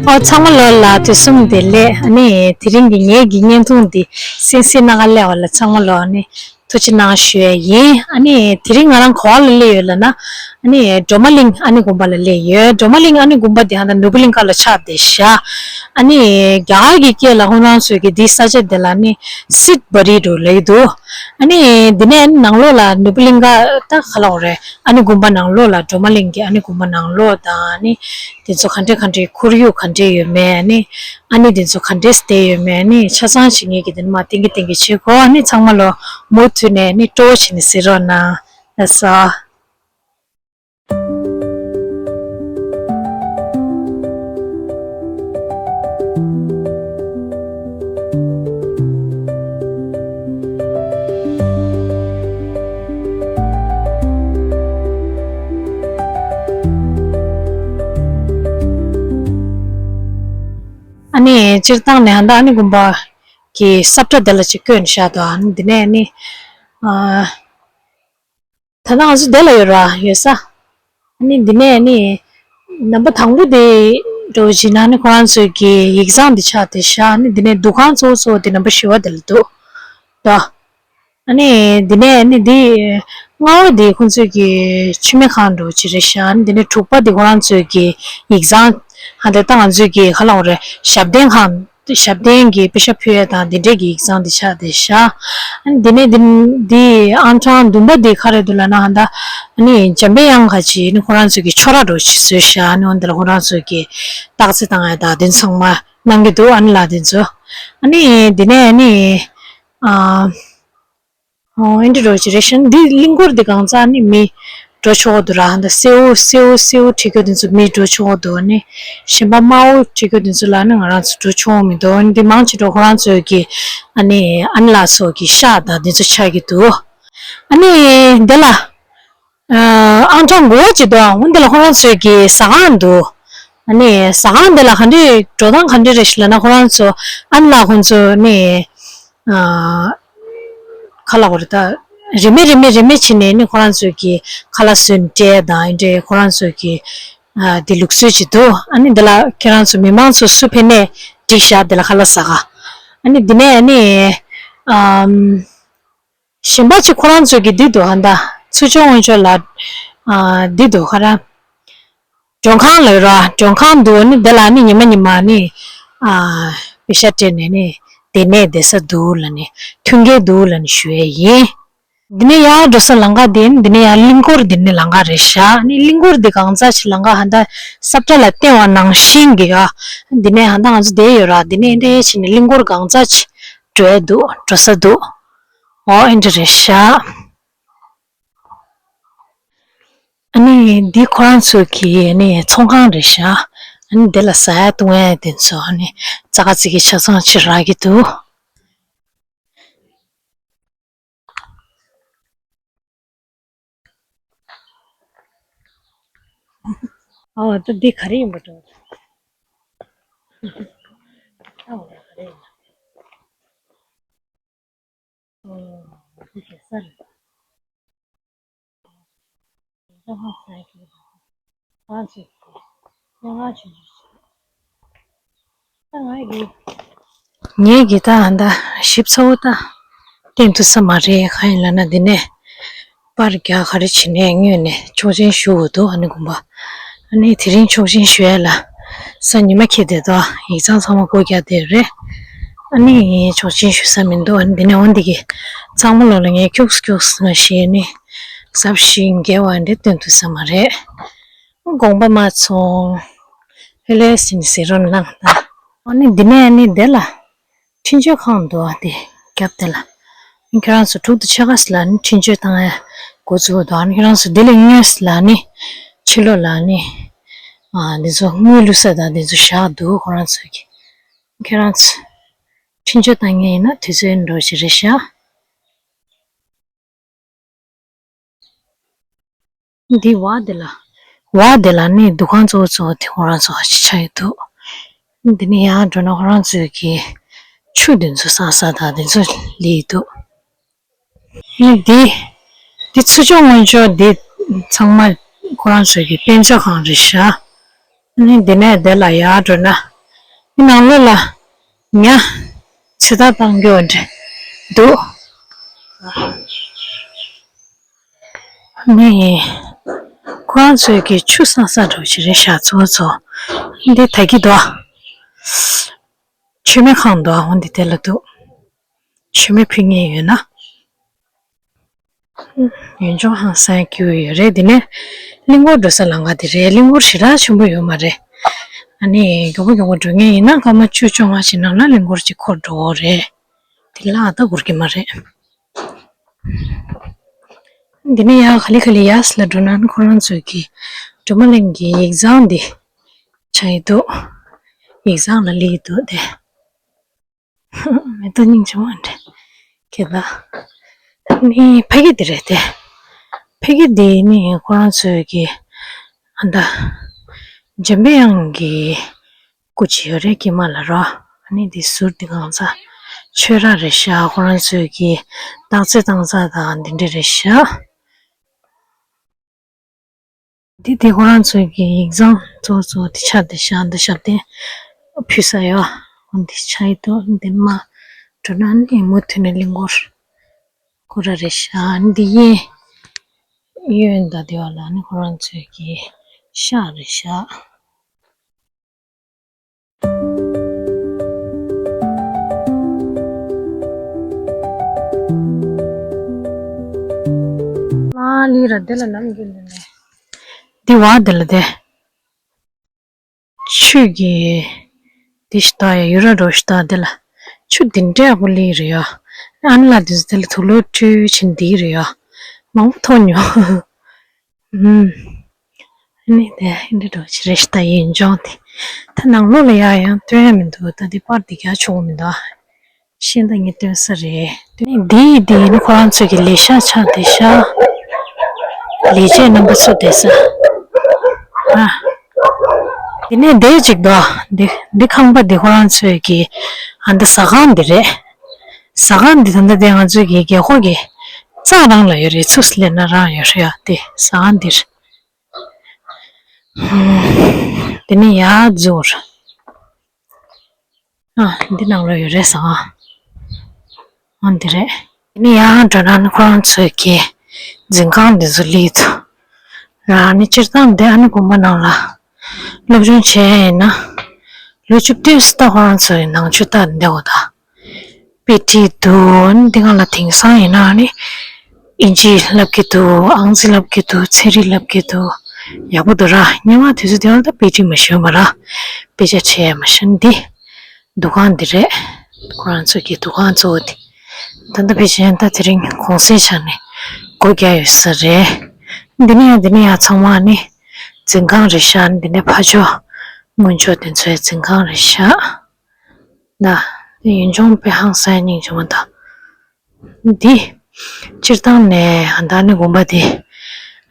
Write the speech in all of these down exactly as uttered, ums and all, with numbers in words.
ཨོ་ཚང་མ་ལོ་ལ་དུས་གསུམ་བདེ་ལེགས། ཨ་ནི་དེ་རིང་གི་ངེད་ཀྱི་བརྙན་ཐུང་འདི་སིང་སིང་ནང་ག་སླེབས་པ་ལ་ཚང་མ་ལོ་ཨ་ནི་ཐུགས་རྗེ་གནང་ཞུ་ཡས་ཡིན། ཨ་ནི་དེ་རིང་ང་རང་ག་པར་ལ་སླེབས་ཡོད་ལབ་ན། ཨ་ནི་སྒྲོལ་མ་གླིང་ཨ་ནི་དགོན་པ་ལ་སླེབས་ཡོད། སྒྲོལ་མ་གླིང་ཨ་ནི་དགོན་པ་འདི་ཧ་ད་ནོར་བུ་གླིང་ཁ་ལ་ཆགས་བསྡད་ཤག་ཨ་ནི་རྒྱ་གར་གྱི་སྐད་ལ་ཁོང་རང་ཚོས་ཀྱི་འདིའི་ས་ཆ་འདི་ལ་ནི་སིད་བ་རི་འགྲོ་ལབ་ཀྱི་འདུག་ཨ་ནི་འདི་ནས་ནང་ལོགས་ལ་ནོར་བུ་གླིང་ཁ་ད་ག་ལབ་དགོས་རེད། ཨ་ནི་དགོན་པ་ནང་ལོགས་ལ་སྒྲོལ་མ་གླིང་གི་ཨ་ནི་དགོན་པ་ནང་ལོགས་དང་ཨ་ནི་དེ་ཚོ་ག་འདྲས་ག་འདྲས་ཁོར་ཡུག་ག་འདྲས་ཡོད་མེད། ཨ་ནི་ཨ་ནི་དེ་ཚོ་ག་འདྲས་བསྡད་ཡོད་མེད། ཨ་ནི་ཆ་ཚང་ཞིག་ངེད་ཀྱི་དེ་ནས་མར་སྟོན་གྱི་སྟོན་གྱི་བྱེད་གོ། ཨ་ནི་ཚང་མ་ལོ་མུ་མཐུད་ནས་ཨ་ནི་སྤྲོ་བོ་བྱས་ནས་གཟིགས་རོགས་གནང་། ལགས་སོ། ཨ་ནི་སྤྱིར་བཏང་ནས་ཧ་ད་ཨ་ནི་དགོན་པ་གི་ས་བཀྲ་དེ་ལ་ཅིག་བཀོད་ནས་བཞག་འདུག་ཨ་ནི་འདི་ནས་ཨ་ནི་ཨ། ད་ལྟ་ང་ཚོ་འདི་ལ་ཡོད་ར་ཡོད་ས། ཨ་ནི་འདི་ནས་ཨ་ནི་རྣམ་པ་དང་པོ་དེ་འགྲོ་བྱས་ན་ཨ་ནི་ཁོ་རང་ཚོའི་གི་ཡིག་ཚང་འདི་ཆགས་བསྡད་ཤག་ཨ་ནི་འདི་ནས་འདུ་ཁང་གཙོ་བོ་གཙོ་བོ་དེ་རྣམ་པ་བཞི་པ་དེ་ལ་འདུག་ད། ཨ་ནི་འདི་ནས་ཨ་ནི་འདི་ལྔ་པ་དེ་ཁོང་ཚོའི་གི་མཆོད་མེ་ཁང་འགྲོ་བྱས་རེད་ཤག་ཨ་ནི་འདི་ནས་དྲུག་པ་དེ་ཁོ་རང་ཚོའི་གི་ཡིག་ཚང་ཧ་ད་ད་ང་ཚོའི་གི་ག་ལབ་དགོས་རེད། ཞབས་བརྟན་ཁང་། ཞབས་བརྟན་གྱི་པེ་ཤ་ཕུལ་ཡས་དང་དེ་འདྲས་ཀྱི་ཡིག་ཚང་དེ་ཆགས་བསྡད་ཤག་ཨ་ནི་དེ་ནས་དེ་དེ་ཨང་གྲངས་བདུན་པ་དེ་ག་རེ་འདུག་ལབ་ན་ཧ་ད་ཨ་ནི་འཇམ་པའི་དབྱངས་ཁ་ཅིག་ཨ་ནི་ཁོ་རང་ཚོ་གི་ཆོས་ར་འགྲོ་ཅིག་བཟོས་ཤག་ཨ་ནི་འོན་ཏེ་ལ་ཁོ་རང་ཚོ་གི་རྟགས་རྩེད་བཏང་ཡས་དང་དེ་ཚང་མ་གནང་གི་འདུག་ཨ་ནི་ལགས་དེ་ཚོ་ཨ་ནི་དེ་ནས་ཨ་ནི་ཨ། ཨོ་ཨེ་འདྲ་རོ་ཅི་རེད་ཤག་འདི་གླིང་སྐོར་འདི་གང་ཚ་ནི་མི་འགྲོ་ཆོག་འདུག་ར། འདི་སེའུ་སེའུ་སེའུ་ཁྲིད་རྒྱུ་འདི་ཚོ་མི་འགྲོ་ཆོག་འདུག་ནི་གཞན་པ་དམར་པོ་ཁྲིད་རྒྱུ་འདི་ཚོ་ལ་ནི་ང་རང་ཚོ་འགྲོ་ཆོག་མི་འདུག་འདི་མང་ཆེ་འགྲོ་ཁོ་རང་ཚོའི་གི་ཨ་ནི་ཨ་ནི་ལགས་ཚོ་གི་ཤག་དང་འདི་ཚོ་ཆགས་ཀྱི་འདུག་ཨ་ནི་འདི་ལ་ཨ་ཨང་གྲངས་དགུ་པ་ཅིག་འདུག་འོན་ཏེ་ལ་ཁོ་རང་ཚོའི་གི་ཟ་ཁང་འདུག་ཨ་ནི་ཟ་ཁང་འདི་ལ་ག་འདྲས་འགྲོ་སྟངས་ག་འདྲས་རེད་ཤག་ལབ་ན་ཁོ་རང་ཚོ་ཨ་ནི་ལགས་ཁོང་ཚོ་ནི། ཨ་ཁ་ལག་བར་ད་རིན་མེད་རིན་མེད་རིན་མེད་བྱས་ནས་ནི་ཁོ་རང་ཚོས་ཀྱི་ཁ་ལག་བཟོས་ནས་སྤྲད་དང་ཨེ་འདྲས་ཁོ་རང་ཚོས་ཀྱི་ཨ་དེ་ལུགས་སྲོལ་ཅིག་འདུག་ཨ་ནི་འདི་ལ་ཁྱེད་རང་ཚོ་མི་མང་ཚོ་སུ་ཕེབས་ནས་འགྲིག་ཤག་འདི་ལ་ཁ་ལག་ཟ་ག་ཨ་ནི་འདི་ནས་ཨ་ནི་ཨམ་གཞན་པ་ཅིག་ཁོ་རང་ཚོས་ཀྱི་འདི་འདུག་ཧ་ད་ཚུར་ཕྱོགས་སྔོན་ཕྱོགས་ལ་ཨ་འདི་འདུག་ཁ་ར། མགྲོན་ཁང་ལ་ར་མགྲོན་ཁང་འདུག་ནི་འདི་ལ་ནི་ཉི་མ་ཉི་མ་ནི་ཨ་པེ་ཤ་སྤྲད་ནས་ནི་བསྡད་ནས་བསྡད་ས་འདུག་ལ་ནི་མཐུན་རྐྱེན་འདུག་ལ་ནི་ཞུ་ཡས་ཡིན། འདི་ནས་ཡར་འགྲོ་ས་ལམ་ཁ་འདི་ནི་འདི་ནས་ཡར་གླིང་སྐོར་འདི་ནི་ལམ་ཁ་རེད་ཤག་ནི་གླིང་སྐོར་འདི་གང་ཚ་ཞིག་ལམ་ཁ་ཧ་ད་ས་བཀྲ་ལ་བསྟན་པ་ནང་བཞིན་གྱི་ཨ་འདི་ནས་ཧ་ད་ང་ཚོ་བསྡད་ཡོད་ར་འདི་ནས་འདྲ་ཞིག་ནི་གླིང་སྐོར་གང་ཚ་ཞིག་འགྲོ་ཡས་འདུག་འགྲོ་ས་འདུག་ཨོ་ཨེ་འདྲ་རེད་ཤག་ཨ་ནི་འདི་ཁོ་རང་ཚོ་གི་ཨ་ནི་ཚོང་ཁང་རེད་ཤག་ཨ་ནི་འདི་ལ་ཟ་ཡ་བཏུང་ཡ་དེ་ཚོ་ཨ་ནི་ཙག་ཙིག་གི་ཆ་ཚང་ཅིག་རག་གི་འདུག་ཨོ་ད་འདི་ག་རེ་ཡིན་པ་འགྲོ། ཨོ་ད་ག་རེ་ཡིན། ཨོ་འདི་གེ་སར། ངས་ཀྱི་ད་ཧ་ད་ཞིབ་ཚ་བོ་ད་བསྟན་ཐུབ་ས་མ་རེད། གང་ཡིན་ལབ་ན་འདི་ནས་པར་རྒྱག་ག་རེ་བྱེད་ནས་སྔོན་ནས་ཆོག་མཆན་ཞུ་དགོས་འདུག་ཨ་ནི་དགོན་པ་ཨ་ནི་དེ་རིང་ཆོག་མཆན་ཞུ་ཡ་ལ་གཟའ་ཉི་མ་ཁེལ་བསྡད་དོ། ཡིག་ཚང་ཚང་མ་སྒོ་རྒྱག་བསྡད་རེད། ཨ་ནི་ཆོག་མཆན་ཞུ་ས་མི་འདུག་ཨ་ནི་འདི་ནས་འོ་འདི་གི་ཚང་མ་ལོ་ལ་ངས་ཁྱུགས་ཁྱུགས་ང་ཞེས་ནི་གཟབ་ཞིང་རྒྱས་པ་འདི་སྟོན་ཐུབ་ས་མ་རེད། དགོངས་པ་མ་ཚོམས། ཧེ་ལས་ཟིན་ཟེར་རོ་ནང་ད། ཨ་ནི་འདི་ནས་ཨ་ནི་འདི་ལ་འཕྲིན་བཅོལ་ཁང་འདུག་ཨ་དེ་རྒྱབ་དེ་ལ། ཁྱེད་རང་ཚོ་དྲུག་ཏུ་ཆ་ག་སི་ལ་ནི་འཕྲིན་བཅོལ་བཏང་ཡ་འགོ་བཙུགས་འདུག་ཨ་ནི་ཁྱེད་རང་ཚོ་འདི་ལས་དངོས་སུ་ལ་ནི་ཕྱི་ལོགས་ལ་ནི་ཨ་འདི་ཚོ་དངུལ་བླུགས་ས་དང་འདི་ཚོ་བཞག་འདུག་ཁོ་རང་ཚོ་གི། ཁྱེད་རང་ཚོ་འཕྲིན་བཅོལ་བཏང་མཁན་ཡིན་ན་དུས་ཚོད་འགྲོ་ཞིག་རེད་ཤག་འདི་བ་དེ་ལ། བ་དེ་ལ་ནི་འདུ་ཁང་གཙོ་བོ་གཙོ་བོ་དེ་ཁོ་རང་ཚོ་ཧ་ཅང་ཆགས་ཡོད་འདུག་འདི་ནི་ཡར་འགྲོ་ན་ཁོ་རང་ཚོའི་གི་ཆུ་དེ་ཚོ་བསགས་ས་དང་དེ་ཚོ་ལས་འདུག་ནི་འདི། འདི་ཚུར་ཕྱོགས་སྔོན་ཕྱོགས་འདི་ཚང་མ་ཁོ་རང་ཚོའི་གི་དཔེ་མཛོད་ཁང་རེད་ཤག་ནི་འདི་ནས་དེ་ལ་ཡར་འགྲོ་ན་ ནང་ལོགས་ལ་ཉ་ཚོད་ལྟ་བཏང་རྒྱུ་འདྲ་འདུག་ནི་ཁོ་རང་ཚོའི་གི་ཆུ་བསགས་ས་འདྲ་བོ་ཞིག་རེད་ཤག་ཚོ་ཚོ། འདི་ད་གི་འདུག་མཆོད་མེ་ཁང་འདུག་འོ་འདི་དེ་ལ་འདུག་མཆོད་མེ་ཕུལ་མཁན་ཡོད་ན། ཡུལ་ལྗོངས་ཧང་སང་སྐྱིད་པོ་ཡོད་རེད། དེ་ནས་གླིང་སྐོར་འགྲོ་ས་ལམ་ཁ་དེ་རེད། གླིང་སྐོར་ཞེ་དྲག་ཆེན་པོ་ཡོད་མ་རེད། ཨ་ནི་མགྱོགས་པོ་མགྱོགས་པོ་འགྲོ་མཁན་ཡིན་ན་སྐར་མ་བཅུ་བཅོ་ལྔ་ཞིག་ནང་ལ་གླིང་སྐོར་གཅིག་འཁོར་འགྲོ་འོ་རེད། དེ་ལ་ཨ་ད་འགོར་གི་མ་རེད། འདི་ནས་ཡར་ག་ལེ་ག་ལེ་ཡར་ལ་འགྲོ་ན་ཁོ་རང་ཚོའི་གི་སྒྲོལ་མ་གླིང་གི་ཡིག་ཚང་འདི་ཆགས་ཡི་འདུག་ཡིག་ཚང་ལ་སླེབས་ཡི་འདུག་སྟེ། མེ་ཏོག་སྙིང་རྗེ་མོ་འདྲ། ཁྱེད་ལ། ནི་ཕ་གི་འདི་རེད་དེ། ཕ་གི་འདི་ནི་ཁོ་རང་ཚོའི་གི་ཨ་ད་འཇམ་པའི་དབྱངས་ཀྱི་སྐུ་ཅིག་ཡོད་རེད། ཀྱེ་མ་ལ་རོ། ཨ་ནི་འདི་ཟུར་འདི་གང་ཚ་ཆོས་ར་རེད་ཤག་ཁོ་རང་ཚོའི་གི་སྟག་རྩེ་བཏང་ས་དང་འདི་འདྲ་རེད་ཤག་འདི་དེ་ཁོ་རང་ཚོའི་གི་ཡིག་ཚང་གཙོ་བོ་གཙོ་བོ་དེ་ཆགས་བསྡད་ཤག་འདི་ཞབས་བརྟན་ཕུལ་ས་ཡོད། འོ་འདི་ཆགས་ཡི་འདུག་འདི་མ་འགྲོ་ན་ནི་མུ་མཐུད་ནས་གླིང་སྐོར་ཁོ་ར་རེད་ཤག་འདི་གཡས་གཡོན་དང་དེ་བ་ལ་ནི་ཁོ་རང་ཚོའི་གི་ཤག་རེད་ཤག་མ་ལི་ར་དེ་ལ་ནམ་རྒྱུན་ནས་འདི་བ་དེ་ལ་དེ། ཆུ་གི་དེ་ཤི་ཏ་ཡ་ཡུ་ར་རོ་ཤི་ཏ་དེ་ལ་ཆུ་དེ་འདྲ་ཡག་པོ་ལི་རེད་ཡ། ཨ་ནི་ལ་དེ་ཚོ་དེ་ལ་དུག་ལོག་བཀྲུས་ཕྱིན་དེ་རེད་ཡ། མང་པོ་མཐོང་མྱོང་། ཨུམ། ཨ་ནི་དེ་འདྲ་འགྲོ་ཆི་རེད་ཤི་ཏ་ཡིན་ཅོང་དེ། ད་ནང་ལོགས་ལ་ཡ་ཡང་སྟོན་ཡ་མི་འདུག་ད་དེ་པར་དེ་རྒྱག་ཆོག་གི་མི་འདུག་ཤེས་ད་ངས་སྟོན་ས་རེད། དེ་ནས་འདི་ཡི་འདི་ཡིན་ཁོ་རང་ཚོ་གི་ལས་ཤག་ཆགས་བསྡད་ཤག་ལས་བྱེད་རྣམ་པ་ཚོ་བསྡད་ས། ཨ། དེ་ནས་འདི་གཅིག་འདུག་འདི་འདི་ཁང་པ་འདི་ཁོ་རང་ཚོའི་གི་ཨ་འདི་ཟ་ཁང་འདི་རེད། ཟ་ཁང་འདི་ད་ལྟ་དེ་ང་ཚོའི་གི་རྒྱལ་ཁབ་ཀྱི་རྩ་རང་ལ་ཡོད་རེད། ཚུགས་ལེན་ན་རང་ཡོད་རེད་ཡ། དེ་ཟ་ཁང་འདིར། དེ་ནས་ཡར་འཛུལ། ཨ། འདི་ནང་ལོགས་ཡོད་རེད་ཟེར། ཨ། འདི་རེད། དེ་ནས་ཡར་འགྲོ་ན་ནི་ཁོ་རང་ཚོའི་གི་འཛིན་ཁང་འདི་ཚོ་སླེབས་ཚར། རང་ནི་སྤྱིར་བཏང་འདི་ཨ་ནི་དགོན་པ་ནང་ལ་སློབ་སྦྱོང་བྱས་ཡིན་ན། ལོ་བཅུ་བདུན་ཙམ་ད་ཁོ་རང་ཚོའི་ནང་ཆོས་ལྟ་འདི་འོ་ད། དཔེ་ཁྲིད་འདུག་འདི་སྒང་ལ་དེང་སང་ཡིན་ན་ནི་ཨིན་ཇི་བསླབ་ཀྱི་འདུག་ཨང་རྩིས་བསླབ་ཀྱི་འདུག་ཚན་རིག་བསླབ་ཀྱི་འདུག་ཡག་པོ་འདུག་ར། སྔོན་མ་དུས་ཚོད་དེ་བ་ད་དཔེ་ཁྲིད་མ་ཞུ་མ་ར། དཔེ་ཆ་ཁྲིད་མ་ཞུ་འདི། འདུ་ཁང་འདི་རེད། ཁོ་རང་ཚོ་གི་འདུ་ཁང་གཙོ་བོ་དེ། ད་ལྟ་ཕལ་ཆེར་ད་དེ་རིང་གུང་སེང་ཆགས་ནས་སྒོ་རྒྱག་ཡོད་ས་རེད། འདི་ནས་ཡང་འདི་ནས་ཡང་ཚང་མ་ནི་འཛིན་ཁང་རེད་ཤག་འདི་ནས་ཕ་ཇོ་སྔོན་ཆོག་དེ་ཚོའི་འཛིན་ཁང་རེད་ཤག་ན། དེ་ཡུལ་ལྗོངས་དཔེ་ཧང་སང་སྙིང་རྗེ་མོ་དང་། འདི་སྤྱིར་བཏང་ནས་ད་ནི་དགོན་པ་དེ་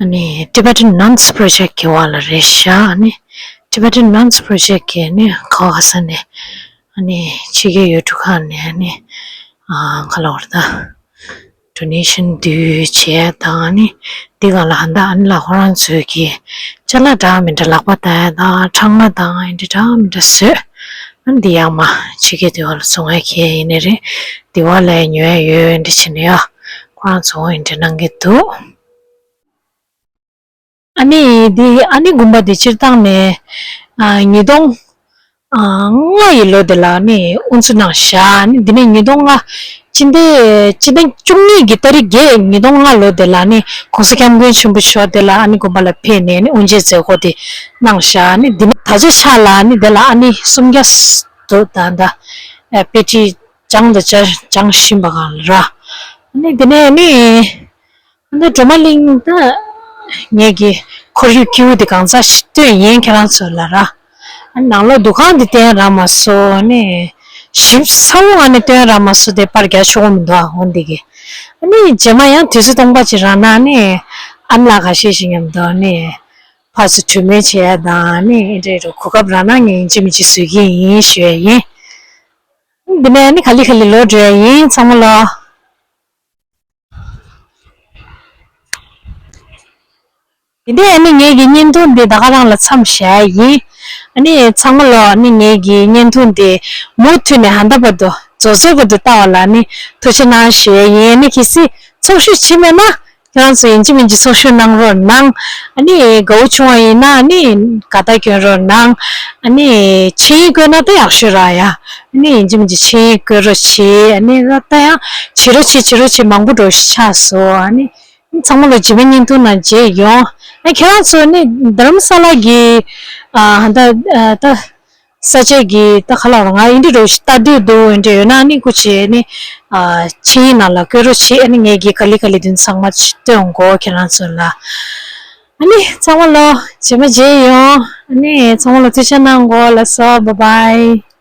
ཨ་ནི་Tibetan Nuns Project གི་བར་ལ་རེད་ཤག་ཨ་ནི་Tibetan Nuns Project གི་ནི་ག་བ་ག་ས་ནས་ཨ་ནི་ཕྱི་རྒྱལ་ཡུལ་གྲུ་ཁག་ནས་ཨ་ནི་ཨ་ག་ལ་བར་ད། Donation བསྡུས་བྱས་དང་ནི་འདི་ག་ལ་ཧན་ད་ཨ་ནི་ལ་ཁོ་རང་ཚོའི་གི་ཅ་ལག་འདྲ་མི་འདྲ་ལག་པ་དང་དང་ཁྲག་སྣ་དང་ཨེ་འདྲ་འདྲ་མི་འདྲ་བཟོས། ཨ་ནི་འདི་ཡག་མ་ཕྱི་རྒྱལ་དེ་བ་ལ་སོང་བའི་ཁྱེད་ཡིན་ནི་རེད། དེ་བ་ལ་ཉོ་ཡ་ཡོད་འདྲ་བྱས་ནས་ཡ་ཁོ་རང་ཚོ་ཨེ་འདྲ་གནང་གི་འདུག་ཨ་ནི་འདི་ཨ་ནི་དགོན་པ་འདི་སྤྱིར་བཏང་ནས་ཨ་ཉིས་སྟོང་ཨ་ལྔ་ཡི་ལོ་དེ་ལ་ནི་དབུ་འཛུགས་གནང་བཞག་ནི་འདི་ནས་ཉིས་སྟོང་ལྔ་སྤྱི་ཟླ་སྤྱི་ཟླ་བཅུ་གཉིས་ཀྱི་ཏ་རིག་བརྒྱད་ཉིས་སྟོང་ལྔ་ལོ་དེ་ལ་ནི་གོང་ས་སྐྱབས་མགོན་ཆེན་པོ་མཆོག་དེ་ལ་ཨ་ནི་དགོན་པ་ལ་ཕེབས་ནས་ནི་དབུ་འབྱེད་མཛད་སྒོ་དེ་གནང་བཞག་ནི་འདི་ནི་ད་ཆ་ཆ་ལ་ནི་དེ་ལ་ཨ་ནི་སུམ་བརྒྱ་འདུག་ད་ད་དཔེ་ཁྲིད་སྦྱང་དང་སྦྱང་བཞིན་པ་གང་ལ་ར་ཨ་ནི་འདི་ནས་ནི། ཨ་ནི་སྒྲོལ་མ་གླིང་ད་ངེད་ཀྱི་ཁོར་ཡུག་སྐྱིད་པོ་དེ་གང་ཚ་ཞིག་སྟོན་ཡིན་ཁྱེད་རང་ཚོ་ལ་ར། ཨ་ནང་ལོགས་འདུ་ཁང་དེ་བསྟན་ར་མ་སོ་ནི་ཞིབ་ཚ་བོ་ཨ་ནི་སྟོན་ར་མ་སོ་དེ་པར་རྒྱག་ཆོག་གི་མི་འདུག་ཨ་འོན་དེ་གི་ཨ་ནི་རྗེས་མ་ཡང་དུས་ཚོད་སྟོང་པ་ཅིག་རག་ན་ནི་ཨ་ནི་ལ་ཁ་ཤས་ཤིག་མཉམ་དུ་ནི་ཕར་ཚུར་གྲོས་མོལ་བྱེད་ཡ་དང་ནི་ཨེ་འདྲ་རུ་གོ་སྐབས་རག་ན་ངས་ཡིན་གཅིག་མིན་གཅིག་བཟོ་གི་ཡིན་ཞུ་ཡ་ཡིན། འདི་ནས་ནི་ག་ལེ་ག་ལེ་ལོག་འགྲོ་ཡ་ཡིན་ཚང་མ་ལོ། དེ་ནས་ནི་ངེད་ཀྱི་བརྙན་ཐུང་འདི་ད་ག་རང་ལ་མཚམས་བཞག་ཡིན། ཨ་ནི་ཚང་མ་ལོ་ཨ་ནི་ངེད་ཀྱི་བརྙན་ཐུང་འདི་མུ་མཐུད་ནས་ཧ་ད་བར་དུ་རྫོགས་ཚར་བར་དུ་ལྟ་བ་ལ་ཨ་ནི་ཐུགས་རྗེ་གནང་ཞུ་ཡས་ཡིན། ཨ་ནི་གལ་སྲིད་ཚོགས་ཞུགས་བྱས་མེད་ན། ཁྱེད་རང་ཚོ་ཡིན་གཅིག་མིན་གཅིག་ཚོགས་ཞུགས་གནང་རོགས་གནང་། ཨ་ནི་དགའ་བོ་བྱུང་བ་ཡིན་ན་ཨ་ནི་དགའ་རྟགས་སྐྱོན་རོགས་གནང་། ཨ་ནི་ཆིངས་ཡིག་བཀོད་ན་ད་ཡག་ཤོས་ར་ཡ། ཨ་ནི་ཡིན་གཅིག་མིན་གཅིག་ཆིངས་ཡིག་བཀོད་རོགས་བྱེད། ཨ་ནི་ད་ད་ཡང་བྱེད་རོགས་བྱེད་བྱེད་རོགས་བྱེད། མང་པོ་འགྲོ་ཤི་ཆགས་སོང་། ཨ་ནི་ཚང་མ་ལོ་རྗེས་མའི་བརྙན་ཐུང་ནང་མཇལ་ཡོང་། ཨ་ཁྱེད་རང་ཚོ་ནི་རྡ་རམ་ས་ལ་གི་ཨ་ད་ད། ས་ཆ་གི་ད་ག་ལ་རོ་ང་ཨིན་དྲི་རོ་ཞིག་ལྟ་དུས་འདུག་ཨིན་དྲི་ཡོད་ན་ནི་སྐུ་མཁྱེན་ནི་ཨ་ཆིངས་ཡིག་ནང་ལ་བཀོད་རོགས་བྱེད། ཨ་ནི་ངེད་ཀྱི་ག་ལེ་ག་ལེ་དུན་ཚང་མ་སྟོན་གོ་ཁྱེད་རང་ཚོ་ལ། ཨ་ནི་ཚང་མ་ལོ་རྗེས་མ་མཇལ་ཡོང་། ཨ་ནི་ཚང་མ་ལོ་ཐུགས་རྗེ་གནང་གོ་ལགས་སོ། Bye bye.